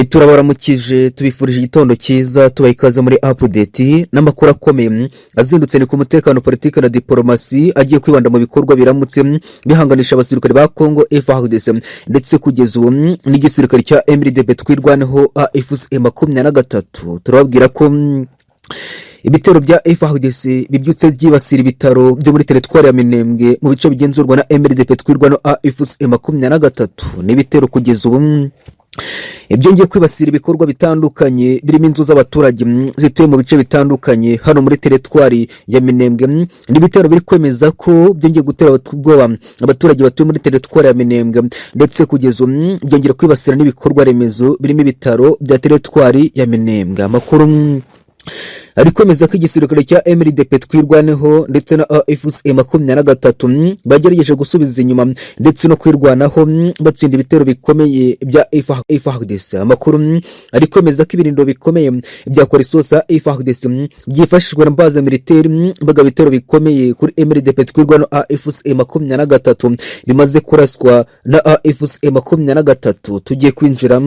Turabaramukije, tubifurije igitondo cyiza, tubaha ikaze muri update n'amakuru akomeye azindutse. Ni ku mutekano, politiki na diporomasi, agiye kwibanda mu bikorwa biramutse bihanganisha abasirikare ba Congo FARDC ndetse kugeza ubu n'igisirikare cya MRDP Twirwaneho AFC 23. Turababwira ko ibitero bya FARDC bibyutse byibasira ibitaro byo muri teritwari ya Minembwe mu bice bigenzurwa na MRDP Twirwaneho AFC 23. N'ibitero kugeza ubu byongeye kwibasira ibikorwa bitandukanye birimo inzu z'abaturage zituye mu bice bitandukanye hano muri teritwari ya Minembwe. N'ibitero biri kwemeza ko byongeye gutera ubwoba abaturage batuye muri teritwari ya Minembwe, ndetse kugeza ubu byongera kwibasira n'ibikorwa remezo birimo ibitaro bya teritwari ya Minembwe. Amakuru ari kwemeza ko igisirikare cya MRDP Twirwaneho ndetse na AFC 23 bagerageje gusubiza inyuma ndetse no kwirwanaho, batsinda ibitero bikomeye bya FARDC. Amakuru ari kwemeza ko ibirindo bikomeye bya Korisosa FARDC byifashishwa na base militaire baga ibitero bikomeye kuri MRDP Twirwaneho AFC 23 bimaze kuraswa na AFC 23. Tugiye kwinjira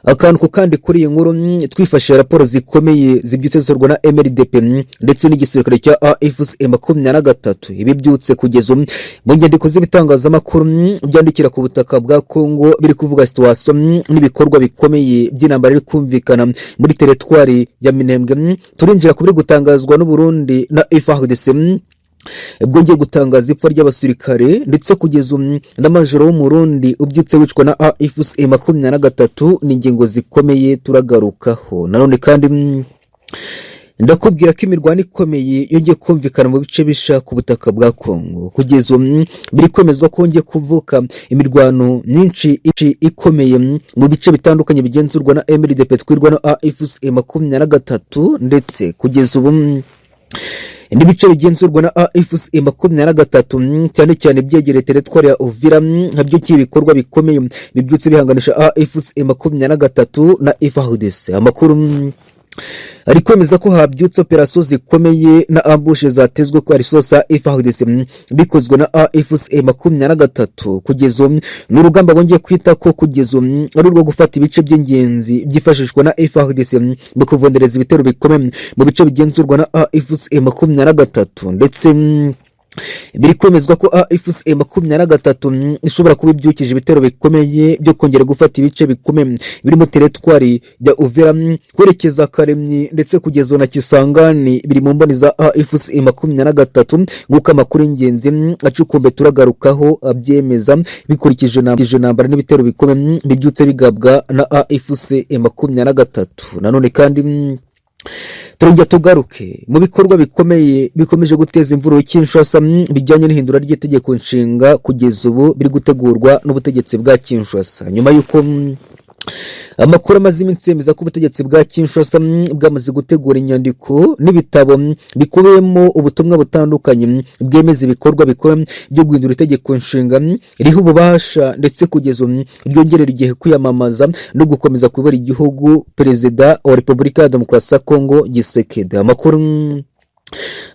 akantu ku kandi kuri iyi nkuru, twifashishije raporo zikomeye zibyutse zisorwa na MRDP ndetse n'igisirikare cya AFC 23. Ibi byutse kugeza ubu mu nyandiko z'ibitangazamakuru byandikira ku butaka bwa Congo biri kuvuga situation n'ibikorwa bikomeye by'intambara iri kumvikana muri teritwari ya Minembwe. Turinjira ku biri gutangazwa n'Uburundi na FARDC bwongeye gutangaza ipfa ry'abasirikare, ndetse kugeza ubu n'amajoro w'Umurundi ubyutse wicwa na AFC 23. Ni ingingo zikomeye turagarukaho. Nanone kandi ndakubwira ko imirwano ikomeye yongeye kumvikana mu bice bisha ku butaka bwa Kongo. Kugeza ubu biri kwemezwa ko hongeye kuvuka imirwano myinshi ikomeye mu bice bitandukanye bigenzurwa na MRDP Twirwaneho AFC 23, ndetse kugeza ubu n'ibice bigenzurwa na AFC 23, cyane cyane byegereye teritwari ya Uvira, nabyo ibikorwa bikomeye bibyutse bihanganisha AFC 23 na FARDC. Amakuru ari kwemeza ko habyutse operasiyo zikomeye na ambush zatezwe ko ari sosa FARDC bikozwe na AFC 23. Kugeza ubu ni urugamba bongeye kwita ko kugeza ubu ari urwo gufata ibice by'ingenzi byifashishwa na FARDC mu kuvundereza ibitero bikomeye mu bice bigenzurwa na AFC 23, ndetse biri kwemezwa ko AFC 23 ishobora kuba ibyukije ibitero bikomeye byo kongera gufata ibice bikomeye birimo teritwari ya Uvira kwerekeza Karemyi, ndetse kugeza na Kisangani biri mu mboni za AFC 23, nk'uko amakuru y'ingenzi acukumbe turagarukaho abyemeza, bikurikije intambara n'ibitero bikomeye bibyutse bigabwa na AFC 23. Nanone kandi turongera tugaruke mu bikorwa bikomeye bikomeje guteza imvururu Kinshasa bijyanye n'ihindura ry'itegeko nshinga kugeza ubu biri gutegurwa n'ubutegetsi bwa Kinshasa, nyuma y'uko amakuru amaze iminsi yemeza ko ubutegetsi bwa Kinshasa bwamaze gutegura inyandiko n'ibitabo bikubiyemo ubutumwa butandukanye bwemeza ibikorwa bikora byo guhindura itegeko nshinga riha ububasha ndetse kugeza ubu ryongerera igihe kwiyamamaza no gukomeza kuyobora igihugu Perezida wa Repubulika ya Demokarasi ya Kongo Tshisekedi. Amakuru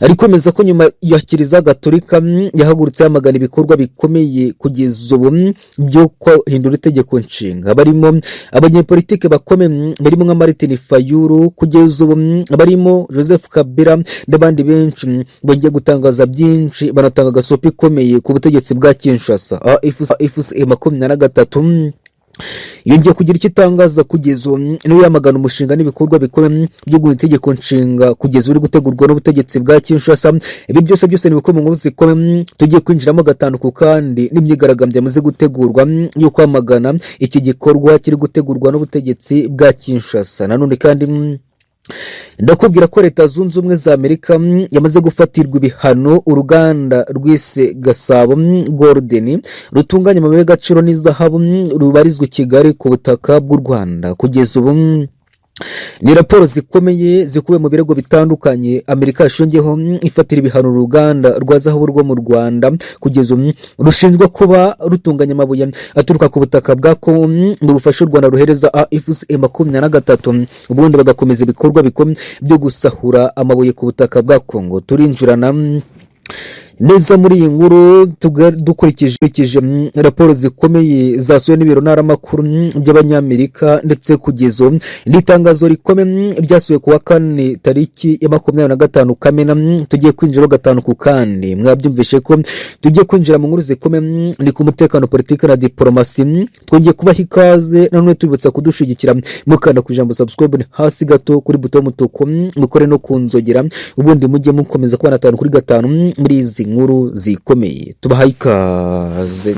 ari kwemeza ko nyuma ya Kiliziya Gatolika yahagurutse yamagana ibikorwa bikomeye kugeza ubu byo guhindura itegeko nshinga, barimo abanyepolitike bakomeye barimo nka Martin Fayulu, kugeza ubu barimo Joseph Kabila n'abandi benshi bongeye gutangaza byinshi, banatanga agasopo ikomeye ku butegetsi bwa Kinshasa. AFC 23 yongeye kugira icyo itangaza kugeza ubu niyo yamagana umushinga n'ibikorwa bikomeye byo guhindura itegeko nshinga kugeza uri gutegurwa n'ubutegetsi bwa Kinshasa. Ibi byose byose ni ibikorwa mu nkuru zikomeye tugiye kwinjiramo gatanu ku kandi, n'imyigaragambyo yamaze gutegurwa yo kwamagana iki gikorwa kiri gutegurwa n'ubutegetsi bwa Kinshasa. Nanone kandi ndakubwira ko Leta Zunze Ubumwe za Amerika yamaze gufatirwa ibihano uruganda rwise Gasabo Golden rutunganya amabuye y'agaciro n'izahabu rubarizwa i Kigali ku butaka bw'u Rwanda. Kugeza ubu ni raporo zikomeye zikubiye mu birego bitandukanye Amerika yashingiyeho ifatira ibihano uruganda rwa zahabu rwo mu Rwanda, kugeza ubu rushinjwa kuba rutunganya amabuye aturuka ku butaka bwa Kongo mu bufasha u Rwanda ruhereza AFC 23, ubundi bagakomeza ibikorwa bikomeye byo gusahura amabuye ku butaka bwa Kongo. Turinjirana Neza muri iyi nkuru dukurikije raporo zikomeye zasohowe n'ibiro ntaramakuru by'Abanyamerika, ndetse kugeza ubu n'itangazo rikomeye ryasohowe ku wa kane tariki ya 25 Kamena, tugiye kwinjira gatanu ku kandi. Mwabyumvishe ko tugiye kwinjira mu nkuru zikomeye, ni ku mutekano, politiki na diporomasi. Twongeye kubaha ikaze nanone, tubibutsa kudushyigikira mukanda ku ijambo subscribe hasi gato kuri buto y'umutuku, mukore no ku nzogera, ubundi mujye mukomeza kubana gatanu kuri gatanu muri izi nkuru zikomeye. Tubahaye ikaze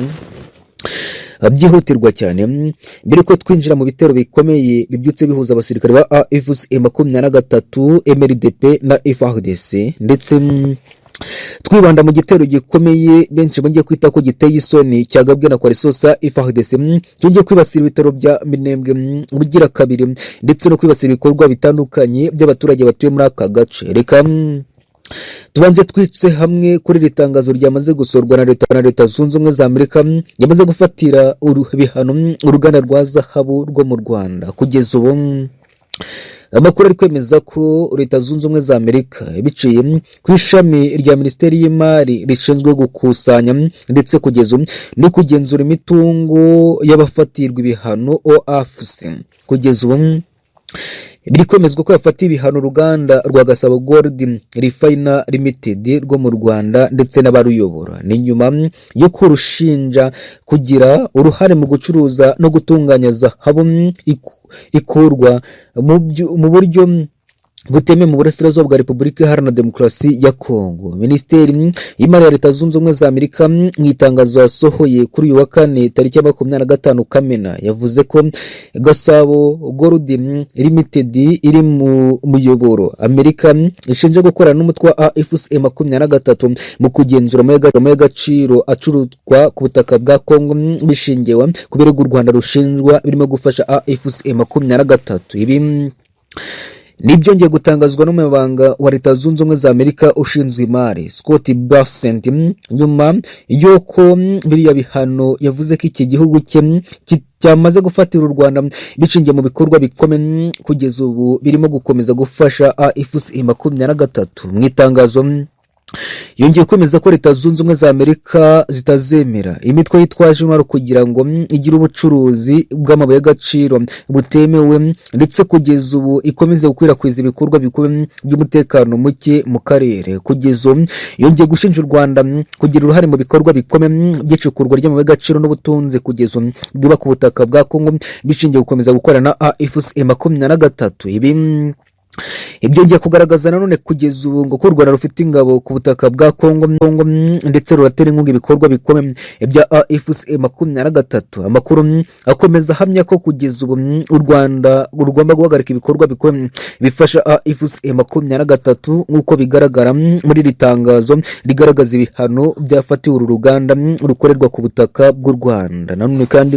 byihutirwa cyane. Mbere ko twinjira mu bitero bikomeye bibyutse bihuza abasirikare ba AFC 23, MRDP na FARDC, ndetse twibanda mu gitero gikomeye benshi bongeye kwita ko giteye isoni cyagabwe na coalition FARDC, cyongeye kwibasira ibitaro bya Minembwe bugira kabiri, ndetse no kwibasira ibikorwa bitandukanye by'abaturage batuye muri aka gace, reka tubanze twitse hamwe kuri iri tangazo ryamaze gusorwa na Leta Zunze Ubumwe za Amerika, yamaze gufatira ibihano uruganda rwa zahabu rwo mu Rwanda. Kugeza ubu amakuru ari kwemeza ko Leta Zunze Ubumwe za Amerika, biciye ku ishami rya Minisiteri y'Imari rishinzwe gukusanya ndetse kugeza ubu no kugenzura imitungo y'abafatirwa ibihano, OFAC, kugeza ubu biri kwemezwa ko yafatiye ibihano uruganda rwa Gasabo Gold Refiner Limited rwo mu Rwanda ndetse n'abaruyobora. Ni nyuma yo kurushinja kugira uruhare mu gucuruza no gutunganya zahabu ikurwa mu buryo butemewe mu burasirazuba bwa Repubulika Iharanira Demokarasi ya Kongo. Minisiteri y'Imari ya Leta Zunze Ubumwe za Amerika, mu itangazo yasohoye kuri uyu wa kane tariki ya 25 Kamena, yavuze ko Gasabo Gold Limited iri mu muyoboro Amerika ishinja gukorana n'umutwe wa AFC 23 mu kugenzura amabuye y'agaciro acuruzwa ku butaka bwa Kongo, bishingiwe ku birego u Rwanda rushinjwa birimo gufasha AFC 23. Ibi nibyongeye gutangazwa n'umunyamabanga wa Leta Zunze Ubumwe za Amerika ushinzwe imari, Scott Bessent, nyuma y'uko biriya bihano yavuze ko iki gihugu cye cyamaze gufatira u Rwanda bishingiye mu bikorwa bikomeye kugeza ubu birimo gukomeza gufasha AFC 23. Mu itangazo yongeye kwemeza ko Leta Zunze Ubumwe za Amerika zitazemera imitwe yitwaje intwaro kugira ngo igire ubucuruzi bw'amabuye y'agaciro butemewe, ndetse kugeza ubu ikomeze gukwirakwiza ibikorwa bikomeye by'umutekano muke mu karere. Kugeza ubu yongeye gushinja u Rwanda kugira uruhare mu bikorwa bikomeye by'icukurwa ry'amabuye y'agaciro n'ubutunzi kugeza ubu bwubaka ubutaka bwa Kongo, bishingiye gukomeza gukorana na AFC 23. Ibi ibyongeye kugaragaza nanone kugeza ubu ngo ko u Rwanda rufite ingabo ku butaka bwa Kongo, ndetse ruratera inkunga ibikorwa bikomeye bya AFC 23. Amakuru akomeza ahamya ko kugeza ubu u Rwanda rugomba guhagarika ibikorwa bikomeye bifasha AFC 23, nk'uko bigaragara muri iri tangazo rigaragaza ibihano byafatiwe uru ruganda rukorerwa ku butaka bw'u Rwanda. Nanone kandi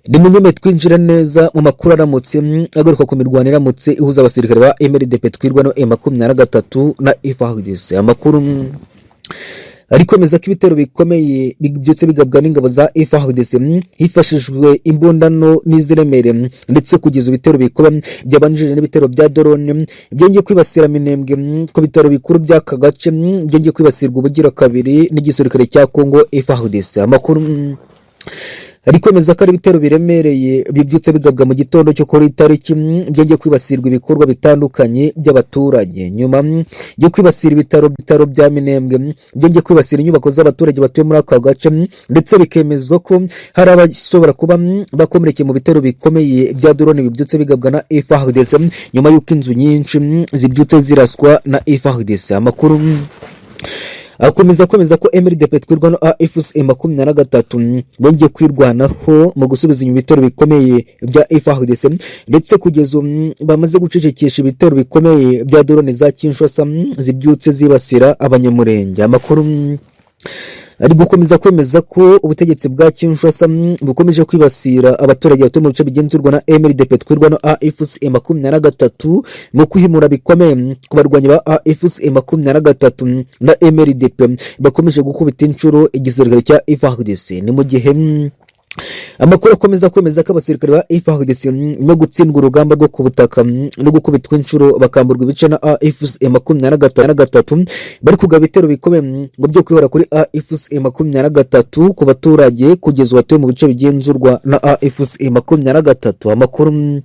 nimunyeme twinjira neza mu makuru aramutse agaruka ku mirwano iramutse ihuza abasirikare ba MRDP Twirwaneho, M23 na FARDC. Amakuru ari kwemeza ko ibitero bikomeye bibyutse bigabwa n'ingabo za FARDC hifashishijwe imbundano n'iziremereye, ndetse kugeza ibitero bikomeye byabanjirije n'ibitero bya drone byongeye kwibasira Minembwe ku bitaro bikuru by'aka gace, byongeye kwibasirwa ubugira kabiri n'igisirikare cya Congo FARDC. Amakuru ari kwemeza ko ari ibitero biremereye bibyutse bigabwa mu gitondo cyo kuri tariki, byongeye kwibasirwa ibikorwa bitandukanye by'abaturage nyuma yo kwibasira ibitaro bya Minembwe, byongeye kwibasira inyubako z'abaturage batuye muri aka gace, ndetse bikemezwa ko hari abashobora kuba bakomerekeye mu bitero bikomeye bya drone bibyutse bigabwa na FARDC, nyuma y'uko inzu nyinshi zibyutse ziraswa na FARDC. Amakuru akomeza kwemeza ko MRDP Twirwaneho, AFC 23 bongeye kwirwanaho mu gusubiza inyuma ibitero bikomeye bya FARDC, ndetse kugeza ubu bamaze gucecekesha ibitero bikomeye bya drone za Kinshasa zibyutse zibasira Abanyamurenge. Amakuru ari gukomeza kwemeza ko ubutegetsi bwa Kinshasa bukomeje kwibasira abaturage batuye mu bice bigenzurwa na MRDP Twirwaneho, AFC 23 mu kwihimura bikomeye ku barwanyi ba AFC 23 na MRDP bakomeje gukubita inshuro igisirikare cya FARDC. Ni mu gihe Amakuru akomeza kwemeza ko abasirikare ba FARDC no gutsindwa urugamba rwo ku butaka no gukubitwa inshuro, bakamburwa ibice na AFC 23, bari kugaba ibitero bikomeye ngo byo kwihora kuri AFC 23 ku baturage kugeza batuye mu bice bigenzurwa na AFC 23. Amakuru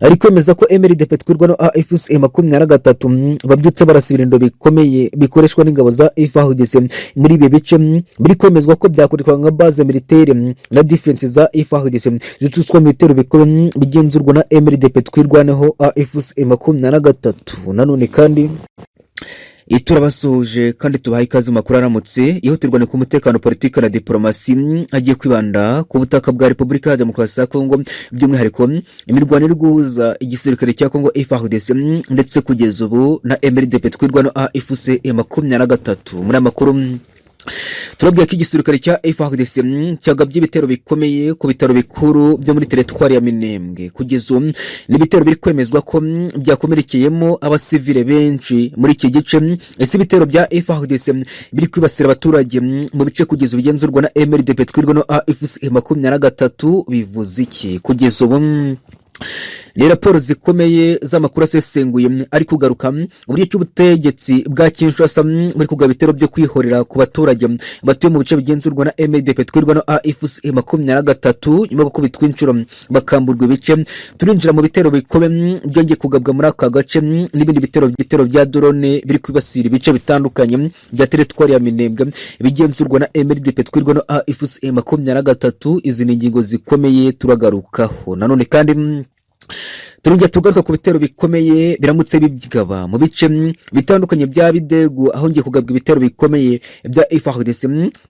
ari kwemeza ko MRDP Twirwaneho, AFC 23 babyutse barasa ibirindo bikomeye bikoreshwa n'ingabo za FARDC muri ibi bice biri kwemezwa ko byakoreshwa nka base militaire na defense za FARDC zitutswa mu bitero bikomeye bigenzurwa na MRDP Twirwaneho, AFC 23. Nanone kandi turabasuhuje kandi tubaha ikaze mu makuru aramutse yihutirwa ni ku mutekano, politiki na diporomasi, agiye kwibanda ku butaka bwa Repubulika ya Demokarasi ya Kongo, by'umwihariko imirwano iri guhuza igisirikare cya Kongo FARDC ndetse kugeza ubu na MRDP Twirwaneho, AFC 23. Muri aya makuru turabwira ko igisirikare cya FARDC cyagabye ibitero bikomeye ku bitaro bikuru byo muri teritwari ya Minembwe. Kugeza ubu ni ibitero biri kwemezwa ko byakomerekeyemo abasivile benshi muri iki gice. Ese ibitero bya FARDC biri kwibasira abaturage mu bice kugeza ubu bigenzurwa na MRDP Twirwaneho, AFC 23 bivuze iki? Kugeza ubu ni raporo zikomeye z'amakuru asesenguye ari kugaruka uburyo cy'ubutegetsi bwa Kinshasa buri kugaba ibitero byo kwihorera ku baturage batuye mu bice bigenzurwa na MRDP Twirwaneho, AFC 23, nyuma yo gukubitwa inshuro bakamburwa ibice. Turinjira mu bitero bikomeye byongeye kugabwa muri aka gace n'ibindi bitero bya drone biri kwibasira ibice bitandukanye bya teritwari ya Minembwe bigenzurwa na MRDP Twirwaneho, AFC 23. Izi ni ingingo zikomeye turagarukaho. Nanone kandi turongera tugaruka ku bitero bikomeye biramutse bigaba mu bice bitandukanye bya Bidegu, aho ngiye kugabwa ibitero bikomeye bya FARDC.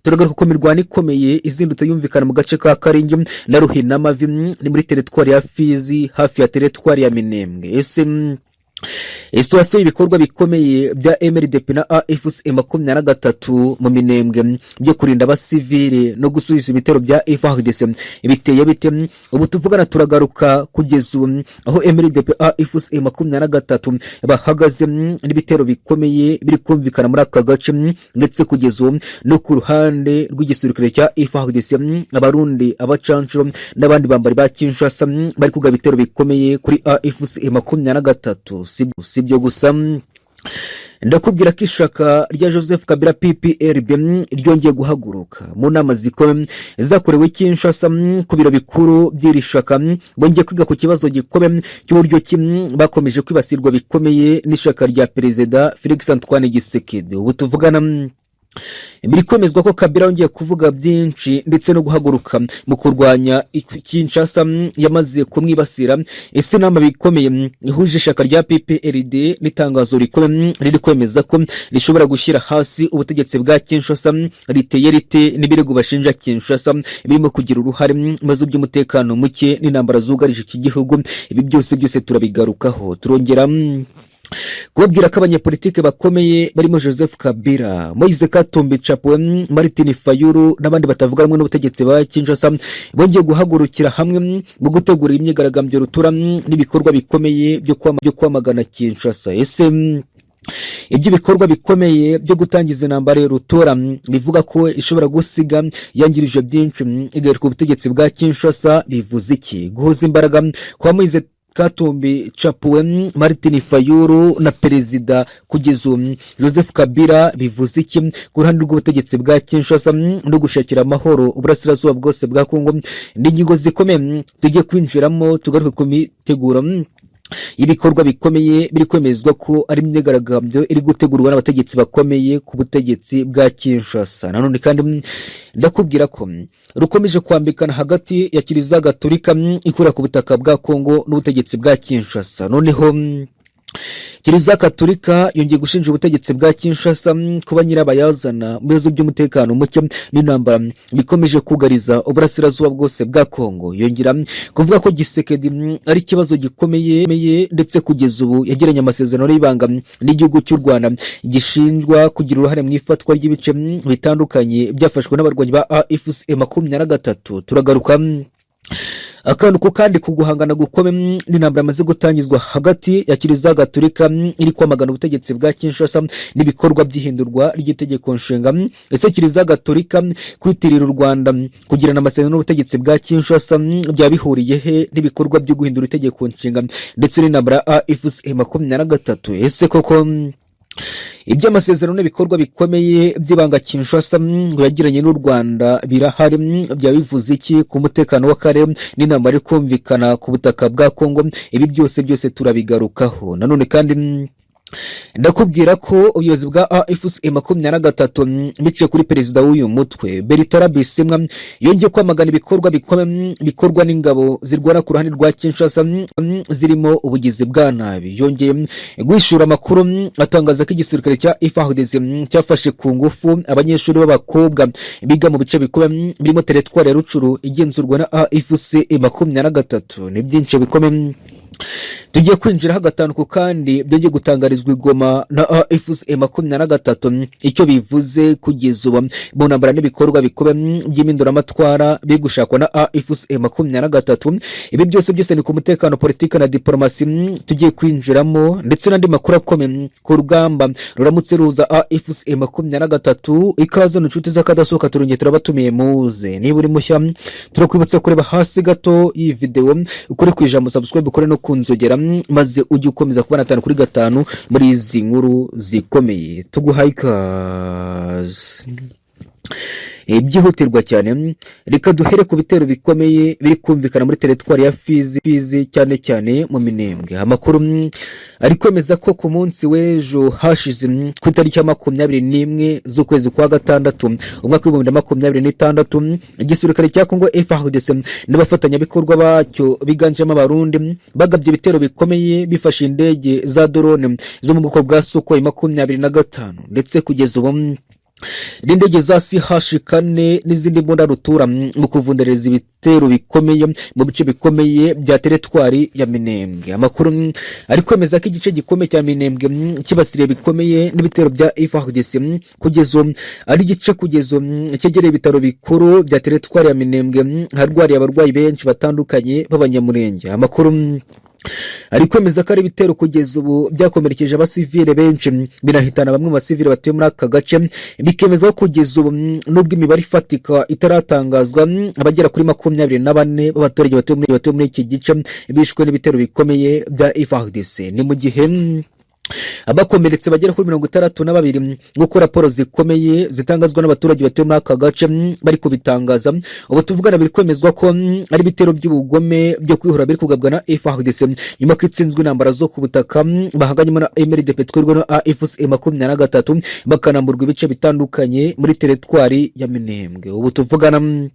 Turagaruka ku mirwano ikomeye izindutse yumvikana mu gace ka Karingi na Ruhinamavi, ni muri teritwari ya Fizi, hafi ya teritwari ya Minembwe. Ese situation y'ibikorwa bikomeye bya MRDP na AFC 23 mu Minembwe byo kurinda abasivile no gusubiza ibitero bya FARDC biteye bite? Ubu tuvugana turagaruka kugeza ubu aho MRDP, AFC 23 bahagaze n'ibitero bikomeye biri kumvikana muri aka gace, ndetse kugeza ubu no ku ruhande rw'igisirikare cya FARDC, Abarundi, abacancuro n'abandi bambari ba Kinshasa bari kugaba ibitero bikomeye kuri AFC 23. Si ibyo gusa, ndakubwira ko ishaka rya Joseph Kabila PPRD ryongeye guhaguruka mu nama zikomeye zakorewe Kinshasa ku biro bikuru by'iri shaka. Bongeye kwiga ku kibazo gikomeye cy'uburyo ki bakomeje kwibasirwa bikomeye n'ishaka rya Perezida Felix Antoine Tshisekedi. Ubu tuvugana biri kwemezwa ko Kabila yongeye kuvuga byinshi ndetse no guhaguruka mu kurwanya Kinshasa yamaze kumwibasira. Ese inama bikomeye ihuje ishyaka rya PPRD n'itangazo rikomeye riri kwemeza ko rishobora gushyira hasi ubutegetsi bwa Kinshasa riteye rite, n'ibirego bashinja Kinshasa birimo kugira uruhare mu bibazo by'umutekano muke n'intambara zugarije iki gihugu? Ibi byose byose turabigarukaho. Turongera kubabwira ko abanyepolitike bakomeye barimo Joseph Kabila, Moise Katumbi Chapwe, Martin Fayulu n'abandi batavuga rumwe n'ubutegetsi ba Kinshasa bongeye guhagurukira hamwe mu gutegura imyigaragambyo rutura n'ibikorwa bikomeye byo kwamagana Kinshasa. Ese ibyo bikorwa bikomeye byo gutangiza intambara ya rutura bivuga ko ishobora gusiga yangirije byinshi igaruka ubutegetsi bwa Kinshasa bivuze iki? Guhuza imbaraga kwa Moise Katumbi Chapwe, Martin Fayulu na Perezida kugeza ubu Joseph Kabila bivuze iki ku ruhande rw'ubutegetsi bwa Kinshasa no gushakira amahoro uburasirazuba bwose bwa Kongo? Ni ingingo zikomeye tugiye kwinjiramo, tugaruke ku miteguro ibikorwa bikomeye biri kwemezwa ko ari imyigaragambyo iri gutegurwa n'abategetsi bakomeye ku butegetsi bwa Kinshasa. Nanone kandi ndakubwira ko rukomeje kwambikana hagati ya Kiliziya Gatolika ikorera ku butaka bwa Kongo n'ubutegetsi bwa Kinshasa. Noneho Kiliziya Katolika yongeye gushinja ubutegetsi bwa Kinshasa kuba nyirabayazana mu bibazo by'umutekano muke n'intambara bikomeje kugariza uburasirazuba bwose bwa Kongo. Yongera kuvuga ko Tshisekedi ari ikibazo gikomeye, ndetse kugeza ubu yagiranye amasezerano y'ibanga n'igihugu cy'u Rwanda gishinjwa kugira uruhare mu ifatwa ry'ibice bitandukanye byafashwe n'abarwanyi ba AFC 23. Turagaruka Akantu ko kandi ku guhangana gukomeye n'intambara yamaze gutangizwa hagati ya Kiliziya Gatolika iri kwamagana ubutegetsi bwa Kinshasa n'ibikorwa by'ihindurwa ry'itegeko nshinga. Ese Kiliziya Gatolika kwitirira u Rwanda kugirana amasezerano n'ubutegetsi bwa Kinshasa byaba bihuriye he n'ibikorwa byo guhindura itegeko nshinga ndetse n'intambara ya AFC 23? Ese koko iby'amasezerano n'ibikorwa bikomeye by'ibanga Kinshasa ngo yagiranye n'u Rwanda birahari? Byaba bivuze iki ku mutekano w'akarere n'intambara iri kumvikana ku butaka bwa Kongo? Ibi byose byose turabigarukaho. Nanone kandi ndakubwira ko ubuyobozi bwa AFC 23 biciye kuri perezida w'uyu mutwe Bertrand Bisimwa yongeye kwamagana ibikorwa bikomeye bikorwa n'ingabo zirwana ku ruhande rwa Kinshasa zirimo ubugizi bwa nabi. Yongeye guhishura amakuru atangaza ko igisirikare cya FARDC cyafashe ku ngufu abanyeshuri b'abakobwa biga mu bice bikomeye birimo teritwari ya Rutshuru igenzurwa na AFC 23. Ni byinshi bikomeye tugiye kwinjiraho gatanu ku kandi byongeye gutangarizwa i Goma na AFC 23, icyo bivuze kugeza ubu mu ntambara n'ibikorwa bikomeye by'impinduramatwara biri gushakwa na AFC 23. Ibi byose byose ni ku mutekano, politiki na diporomasi tugiye kwinjiramo, ndetse n'andi makuru akomeye ku rugamba ruramutse ruza AFC 23. Ikaze ni inshuti z'akadasohoka, turongeye turabatumiye, muze. Niba uri mushya, turakwibutsa kureba hasi gato y'iyi videwo, ukore ku ijambo subscribe, ukore no ku nzogera, maze ujye ukomeza kubona gatanu kuri gatanu muri izi nkuru zikomeye. Tuguhaye ikaze. Byihutirwa cyane, reka duhere ku bitero bikomeye biri kumvikana muri teritwari ya Fizi, Fizi cyane cyane mu Minembwe. Amakuru ari kwemeza ko ku munsi w'ejo hashize, ku itariki ya 21 z'ukwezi kwa gatandatu umwaka w'2026, igisirikare cya Kongo FARDC n'abafatanyabikorwa bacyo biganjemo Abarundi bagabye ibitero bikomeye bifashe indege za drone zo mu bwoko bwa Sukhoi 25, ndetse kugeza ubu n'indege za CH 4 n'izindi mbunda rutura mu kuvundereza ibitero bikomeye mu bice bikomeye bya teritwari ya Minembwe. Amakuru ari kwemeza ko igice gikomeye cya Minembwe kibasiriye bikomeye n'ibitero bya FARDC, kugeza ubu ari igice kugeza ubu cyegereye ibitaro bikuru bya teritwari ya Minembwe harwariye abarwayi benshi batandukanye b'Abanyamurenge. Amakuru ari kwemeza ko ari ibitero kugeza ubu byakomerekeje abasivile benshi, binahitana bamwe mu basivile batuye muri aka gace. Bikemeza ko kugeza ubu, nubwo imibare ifatika itaratangazwa, abagera kuri 24 b'abaturage batuye muri iki gice bishwe n'ibitero bikomeye bya FARDC. Ni mu gihe abakomeretse bagera kuri 62, nk'uko raporo zikomeye zitangazwa n'abaturage batuye muri aka gace bari kubitangaza. Ubu tuvugana biri kwemezwa ko ari ibitero by'ubugome byo kwihora biri kugabwa na FARDC nyuma ko itsinzwe intambara zo ku butaka bahanganyemo na MRDP Twirwaneho na AFC 23, bakanamburwa ibice bitandukanye muri teritwari ya Minembwe. Ubu tuvugana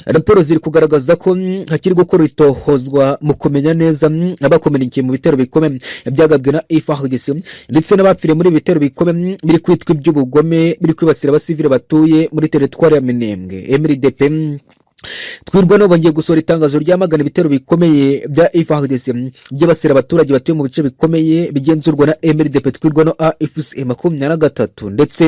raporo ziri kugaragaza ko hakiri gukora itohozwa mu kumenya neza abakomerekeye mu bitero bikomeye byagabwe na FARDC ndetse n'abapfiriye muri ibi bitero bikomeye biri kwitwa iby'ubugome biri kwibasira abasivile batuye muri teritwari ya Minembwe. MRDP Twirwaneho bongeye gusohora itangazo ryamagana ibitero bikomeye bya FARDC byibasira abaturage batuye mu bice bikomeye bigenzurwa na MRDP Twirwaneho AFC 23, ndetse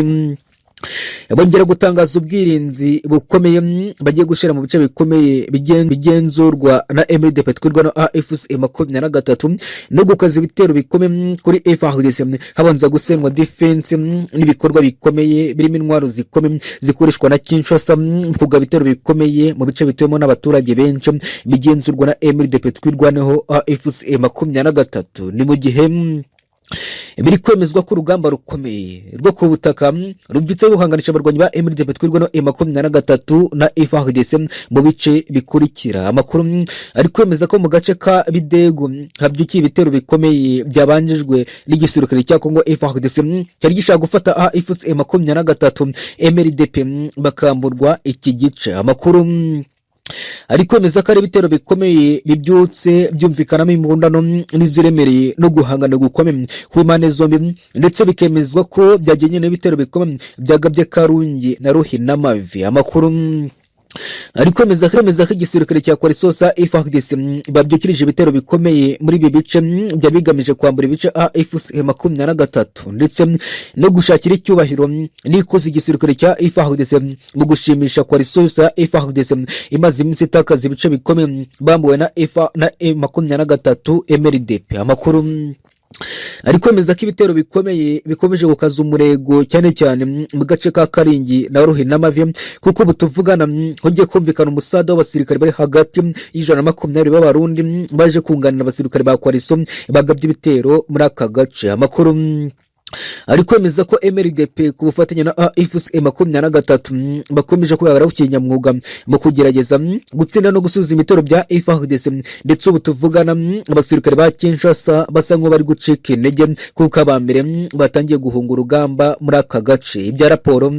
bongera gutangaza ubwirinzi bukomeye bagiye gushyira mu bice bikomeye bigenzurwa na MRDP Twirwaneho AFC 23 no gukaza ibitero bikomeye kuri FARDC, habanza gusenywa defense n'ibikorwa bikomeye birimo intwaro zikomeye zikoreshwa na Kinshasa kugaba ibitero bikomeye mu bice bituwemo n'abaturage benshi bigenzurwa na MRDP Twirwaneho AFC 23. Ni mu gihe biri kwemezwa ko urugamba rukomeye rwo ku butaka rubyutse ruhanganisha abarwanyi ba MRDP Twirwaneho 23 na FARDC mu bice bikurikira. Amakuru ari kwemeza ko mu gace ka Bidegu habyukiye ibitero bikomeye byabanjijwe n'igisirikare cya Kongo FARDC cyari gishaka gufata AFC 23, MRDP bakamburwa iki gice. Amakuru ari kwemeza ko ari ibitero bikomeye bibyutse byumvikanamo imbundano n'iziremereye no guhangana gukomeye ku mpande zombi, ndetse bikemezwa ko byagenye n'ibitero bikomeye byagabye Karungi na Ruhinamavi. Amakuru Ari kwemeza ko igisirikare cya coalition FARDC babyukirije ibitero bikomeye muri ibi bice byari bigamije kwambura ibice AFC 23 ndetse no gushakira icyubahiro n'ikuzo igisirikare cya FARDC mu gushimisha coalition FARDC imaze iminsi itakaza ibice bikomeye bambuwe na F na M23 MRDP. Amakuru ari kwemeza ko ibitero bikomeye bikomeje gukaza umurego, cyane cyane mu gace ka Karingi na Ruhinamavi, kuko ubu tuvugana hongeye kumvikana umusada w'abasirikare bari hagati y'120 b'Abarundi baje kunganira abasirikare ba coalition bagabye ibitero muri aka gace. Amakuru ari kwemeza ko MRDP ku bufatanye na AFC 23 bakomeje kwihagararaho kinyamwuga mu kugerageza gutsinda no gusubiza ibitero bya FARDC, ndetse ubu tuvugana abasirikare ba Kinshasa basa nk'aho bari gucika intege, kuko aba mbere batangiye guhunga urugamba muri aka gace. Ibya raporo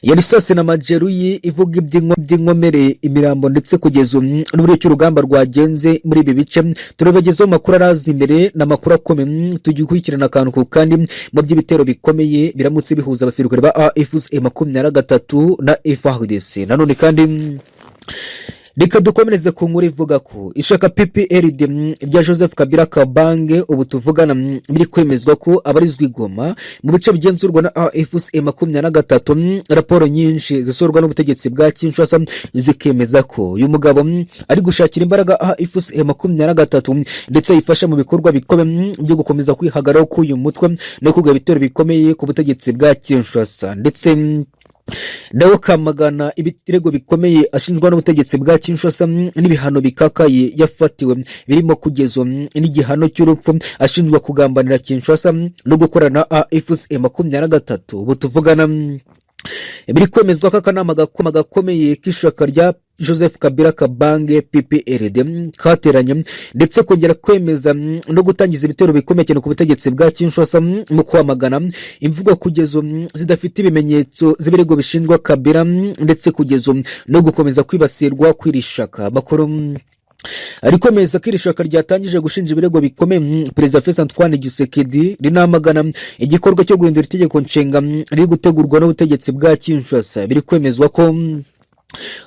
ya risasi na majeruhi ivuga iby'inkomere, imirambo, ndetse kugeza ubu n'uburyo ki urugamba rwagenze muri ibi bice, turabagezaho amakuru araza imbere n'amakuru akomeye tugiye gukurikirana akantu ku kandi mu by'ibitero bikomeye biramutse bihuza abasirikare ba AFC 23 na FARDC. Nanone kandi reka dukomereze ku nkuru ivuga ko ishyaka PPRD rya Joseph Kabila Kabange ubu tuvugana biri kwemezwa ko abarizwa i Goma mu bice bigenzurwa na AFC 23. Raporo nyinshi zisorwa n'ubutegetsi bwa Kinshasa zikemeza ko uyu mugabo ari gushakira imbaraga AFC 23, ndetse ayifasha mu bikorwa bikomeye byo gukomeza kwihagararaho k'uyu mutwe no kugaba ibitero bikomeye ku butegetsi bwa Kinshasa, ndetse nawe akamagana ibirego bikomeye ashinjwa n'ubutegetsi bwa Kinshasa n'ibihano bikakaye yafatiwe, birimo kugeza n'igihano cy'urupfu, ashinjwa kugambanira Kinshasa no gukorana na AFC 23. Ubu tuvugana biri kwemezwa ko akanama gakomeye k'ishyaka rya Joseph Kabila Kabange PPRD kateranye, ndetse kongera kwemeza no gutangiza ibitero bikomeye cyane ku butegetsi bwa Kinshasa mu kwamagana imvugo kugeza zidafite ibimenyetso z'ibirego bishinjwa Kabila, ndetse kugeza no gukomeza kwibasirwa kw'iri shyaka. Amakuru ariko meza ko iri shyaka ryatangije gushinja ibirego bikomeye Perezida Felix Antoine Tshisekedi, rinamagana igikorwa cyo guhindura itegeko nshinga riri gutegurwa n'ubutegetsi bwa Kinshasa. Biri kwemezwa ko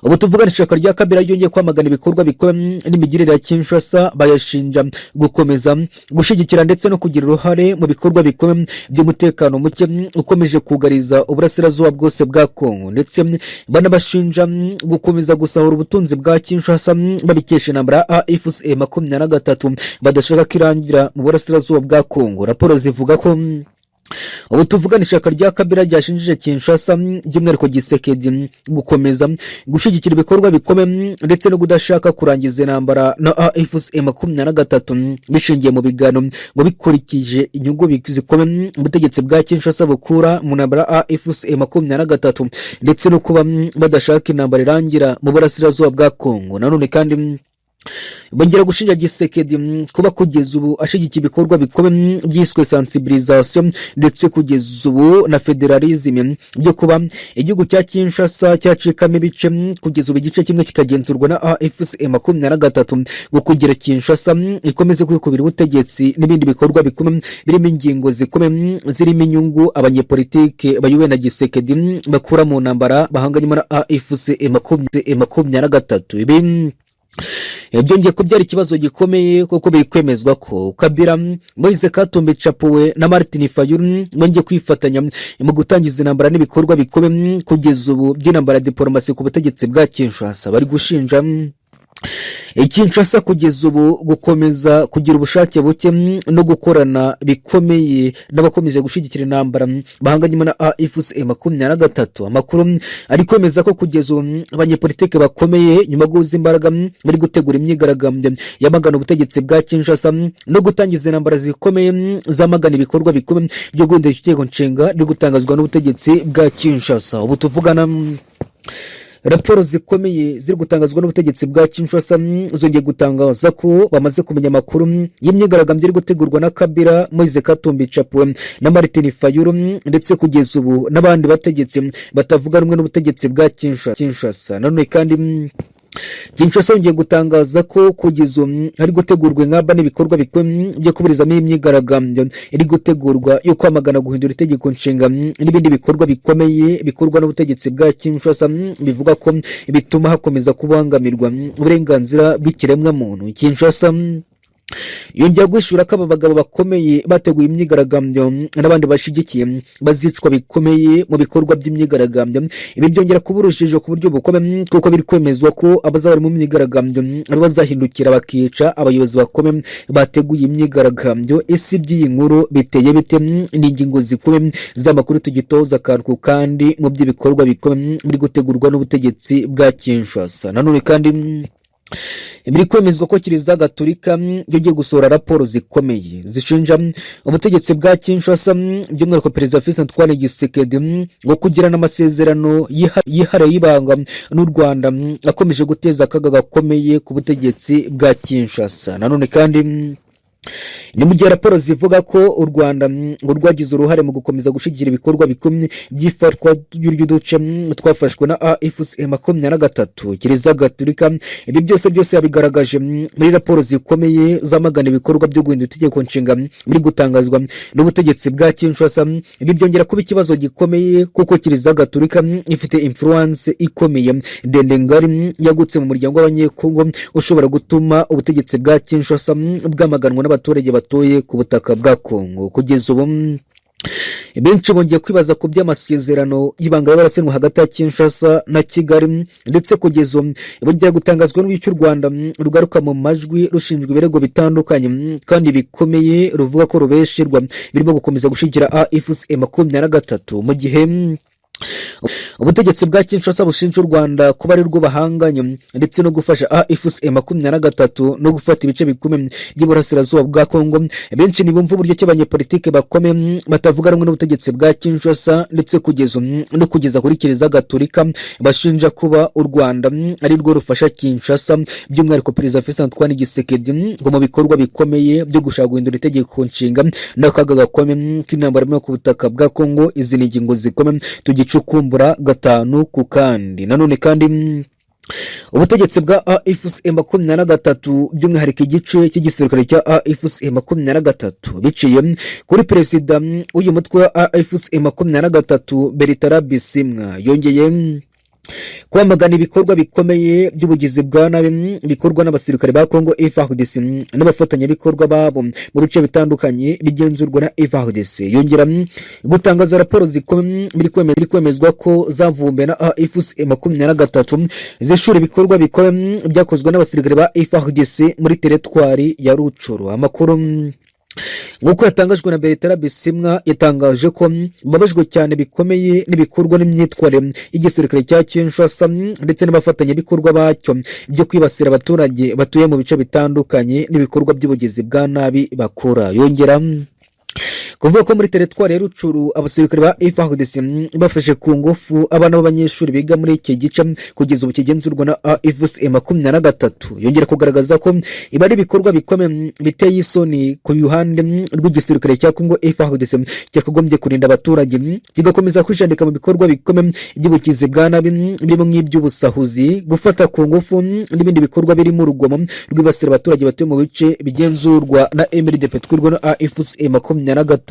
ubu tuvugana ishyaka rya Kabila ryongeye kwamagana ibikorwa bikomeye n'imigirire ya Kinshasa, bayashinja gukomeza gushyigikira ndetse no kugira uruhare mu bikorwa bikomeye by'umutekano muke ukomeje kugariza uburasirazuba bwose bwa Kongo, ndetse banabashinja gukomeza gusahura ubutunzi bwa Kinshasa babikesha intambara AFC 23 badashaka ko irangira mu burasirazuba bwa Kongo. Raporo zivuga ko ubu tuvugana ishyaka rya Kabila ryashinjije Kinshasa, by'umwihariko Tshisekedi, gukomeza gushyigikira ibikorwa bikomeye ndetse no kudashaka kurangiza intambara na AFC 23 bishingiye mu biganiro, ngo bikurikije inyungu zikomeye ubutegetsi bwa Kinshasa bukura mu ntambara AFC 23, ndetse no kuba badashaka intambara irangira mu burasirazuba bwa Kongo. Nanone kandi bongera gushinja Tshisekedi kuba kugeza ubu ashyigikiye ibikorwa bikomeye byiswe sensibilisation, ndetse kugeza ubu na fédéralisme, byo kuba igihugu cya Kinshasa cyacikamo ibice, kugeza ubu igice kimwe kikagenzurwa na AFC 23, ngo kugira Kinshasa ikomeze kwikubira ubutegetsi, n'ibindi bikorwa bikomeye birimo ingingo zikomeye zirimo inyungu abanyepolitike bayobowe na Tshisekedi bakura mu ntambara bahanganyemo na AFC 23. Ibi byongeye kubyara ikibazo gikomeye, kuko biri kwemezwa ko Kabila, Moise Katumbi Chapwe na Martin Fayulu bongeye kwifatanya mu gutangiza intambara n'ibikorwa bikomeye kugeza ubu by'intambara ya diporomasi ku butegetsi bwa Kinshasa. Bari gushinja Kinshasa kugeza ubu gukomeza kugira ubushake buke no gukorana bikomeye n'abakomeje gushyigikira intambara bahanganyemo na AFC 23. Amakuru ari kwemeza ko kugeza ubu abanyepolitike bakomeye, nyuma yo guhuza imbaraga, bari gutegura imyigaragambyo yamagana ubutegetsi bwa Kinshasa no gutangiza intambara zikomeye zamagana ibikorwa bikomeye byo guhindura itegeko nshinga riri gutangazwa n'ubutegetsi bwa Kinshasa. Ubu tuvugana raporo zikomeye ziri gutangazwa n'ubutegetsi bwa Kinshasa zongeye gutangaza ko bamaze kumenya amakuru y'imyigaragambyo iri gutegurwa na Kabila, Moise Katumbi Chapwe na Martin Fayulu, ndetse kugeza ubu n'abandi bategetsi batavuga rumwe n'ubutegetsi bwa Kinshasa. Nanone kandi Kinshasa yongeye gutangaza ko kugeza ubu hari gutegurwa ingamba n'ibikorwa byo kuburizamo imyigaragambyo iri gutegurwa yo kwamagana guhindura itegeko nshinga n'ibindi bikorwa bikomeye bikorwa n'ubutegetsi bwa Kinshasa, bivuga ko bituma hakomeza kubangamirwa uburenganzira bw'ikiremwamuntu. Kinshasa yongera guhishura ko aba bagabo bakomeye bateguye imyigaragambyo n'abandi bashyigikiye bazicwa bikomeye mu bikorwa by'imyigaragambyo. Ibi byongera kuba urujijo ku buryo bukomeye, kuko biri kwemezwa ko abazaba bari mu myigaragambyo ari bazahindukira bakica abayobozi bakomeye bateguye imyigaragambyo. Ese iby'iyi nkuru biteye bite? Ni ingingo zikomeye z'amakuru tugitoza akantu kandi mu by'ibikorwa bikomeye biri gutegurwa n'ubutegetsi bwa Kinshasa. Nanone kandi biri kwemezwa ko Kiliziya Gatolika yongeye gusohora raporo zikomeye zishinja ubutegetsi bwa Kinshasa, by'umwihariko Perezida Felix Antoine Tshisekedi, ngo kugirana amasezerano yihariye y'ibanga n'u Rwanda akomeje guteza akaga gakomeye ku butegetsi bwa Kinshasa. Nanone kandi ni mu gihe raporo zivuga ko u Rwanda ngo rwagize uruhare mu gukomeza gushyigikira ibikorwa bikomeye by'ifatwa ry'uduce twafashwe na AFC 23. Kiliziya Gatolika ibi byose byose yabigaragaje muri raporo zikomeye zamagana ibikorwa byo guhindura itegeko nshinga biri gutangazwa n'ubutegetsi bwa Kinshasa. Ibi byongera kuba ikibazo gikomeye, kuko Kiliziya Gatolika ifite influence ikomeye, ndende, ngari, yagutse mu muryango w'Abanyekongo, ushobora gutuma ubutegetsi bwa Kinshasa bwamaganwa n'abaturage batuye ku butaka bwa Kongo. Kugeza ubu benshi bongeye kwibaza ku by'amasezerano y'ibanga y'abarasinywa hagati ya Kinshasa na Kigali, ndetse kugeza ubu bongera gutangazwa n'uburyo u Rwanda rugaruka mu majwi rushinjwa ibirego bitandukanye kandi bikomeye, ruvuga ko rubesherwa, birimo gukomeza gushyigikira AFC 23, mu gihe ubutegetsi bwa Kinshasa bushinja u Rwanda kuba ari rwo bahanganye ndetse no gufasha AFC 23 no gufata ibice bikomeye by'iburasirazuba bwa Kongo. Benshi ntibumva uburyo ki abanyepolitike bakomeye batavuga rumwe n'ubutegetsi bwa Kinshasa, ndetse kugeza no kugeza kuri Kiliziya Gatolika, bashinja kuba u Rwanda ari rwo rufasha Kinshasa, by'umwihariko Perezida Felix Antoine Tshisekedi, ngo mu bikorwa bikomeye byo gushaka guhindura itegeko nshinga n'akaga gakomeye k'intambara ku butaka bwa Kongo. Izi ni ingingo zikomeye tugicukumbura gatanu ku kandi. Nanone kandi ubutegetsi bwa AFC 23, by'umwihariko igice cy'igisirikare cya AFC 23, biciye kuri perezida w'uyu mutwe wa AFC 23, Bertrand Bisimwa, yongeye kwamagana ibikorwa bikomeye by'ubugizi bwa nabi bikorwa n'abasirikare ba Congo FARDC n'abafatanyabikorwa babo mu bice bitandukanye bigenzurwa na FARDC. Yongera gutangaza raporo zikomeye biri kwemezwa ko zavumbuwe na AFC 23, zishura ibikorwa bikomeye byakozwe n'abasirikare ba FARDC muri teritwari ya Rutshuru. Amakuru nk'uko yatangajwe na Bertrand Bisimwa, yatangaje ko babajwe cyane bikomeye n'ibikorwa n'imyitwarire y'igisirikare cya Kinshasa ndetse n'abafatanyabikorwa bacyo byo kwibasira abaturage batuye mu bice bitandukanye n'ibikorwa by'ubugizi bwa nabi bakora. Yongera kuvuga ko muri teritwari ya Rutshuru abasirikare ba FARDC bafashe ku ngufu abana b'abanyeshuri biga muri iki gice kugeza ubu kigenzurwa na AFC 23. Yongera kugaragaza ko ibi ari ibikorwa bikomeye biteye isoni ku ruhande rw'igisirikare cya Congo FARDC, cyakagombye kurinda abaturage, kigakomeza kwijandika mu bikorwa bikomeye by'ubugizi bwa nabi, birimo nk'iby'ubusahuzi, gufata ku ngufu n'ibindi bikorwa birimo urugomo rwibasira abaturage batuye mu bice bigenzurwa na MRDP twirwa na AFC 23.